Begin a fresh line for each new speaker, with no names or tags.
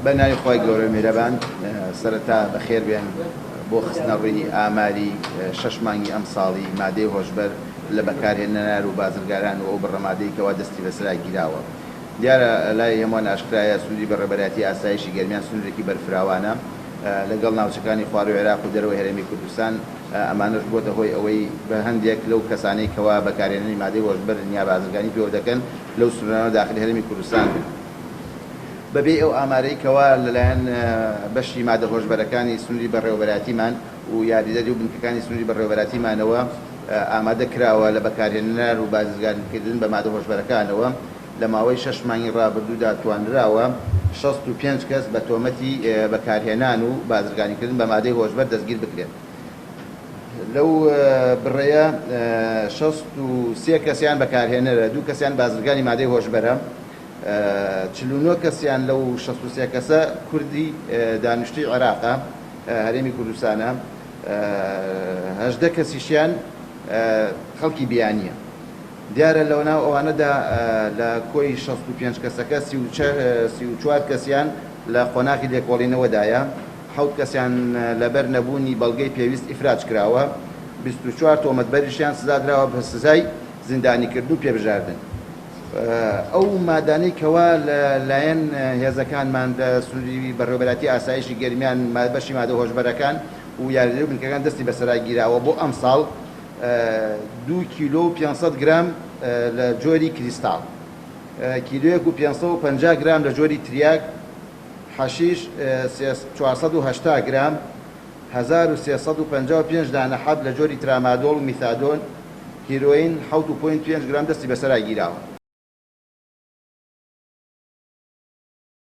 بە ناوی خوای گەورە میرەبان. سەرەتا بەخێر بێن بۆ خستنەڕووی ئاماری شەش مانگی ئەمساڵی مادەی هۆشبەر لە بەکارهێنەران و بازرگاران و ئەو بڕە مادەی کەوا دەستی بەسەرا گیراوە. دیارە لای هەمووان ئاشکرایە سنووری بەڕێوەبەرایەتی ئاسایشی گەرمیان سنوورێکی بەرفراوانە لەگەڵ ناوچەکانی خوارووی عێراق و دەرەوەی هەرێمی کوردستان، ئەمانەش بووەتە هۆی ئەوەی بە هەندێک لەو کەسانەی کەوا بەکارهێنەری مادەی هۆشبەرن یا بازرگانی پێوە دەکەن لەو سنوورانە داخلی هەرێمی کوردستان بن. بەپێی ئەو ئامارەی کەوا لەلایەن بەشی مادە هۆشبەرەکانی سنووری بەڕێوەبەرایەتیمان و یاریدەری و بنکەکانی سنووری بەڕێوەبەرایەتیمانەوە ئامادە کراوە لە بەکارهێنەر و بازرگانیکردن بە مادە هۆشبەرەکانەوە لە ماوەی شەش مانگی ڕابردوودا توانراوە 65 کەس بە تۆمەتی بەکارهێنان و بازرگانیکردن بە مادەی هۆشبەر دەستگیر بکرێن. لەو بڕەیە 63 کەسیان بەکارهێنەرە، دوو کەسیان بازرگانی مادەی هۆشبەرە، 49 کەسیان لەو 63 کەسە کوردی دانیشتووی عێراقە، هەرێمی کوردستانە، 18 کەسیشیان خەڵکی بیانییە. دیارە لەناو ئەوانەدا لە کۆی 65 کەسەکە 34 کەسیان لە قۆناغی لێکۆڵینەوەدایە، 7 کەسیان لەبەر نەبوونی بەڵگەی پێویست ئیفراج کراوە، 24 تۆمەتبەریشیان سزادراوە بە سزای زیندانیکردن و پێبژاردن. ئەو مادانەی کەوا لەلایەن هێزەکانمان لە سنووری بەڕێوەبەرایەتی ئاسایشی گەرمیان بەشی مادە هۆشبەرەکان و یاریدەری و بنکەکان دەستی بەسەرا گیراوە بۆ ئەمساڵ 2 کیلۆ و 500 گرام لە جۆری کریستاڵ، کیلۆیەک و 550 گرام لە جۆری تریاک، حەشیش 480 گرام، 1355 دانە حەب لە جۆری ترامادۆڵ و میثادۆن، هیرۆین 7.5 گرام دەستی بەسەرا گیراوە.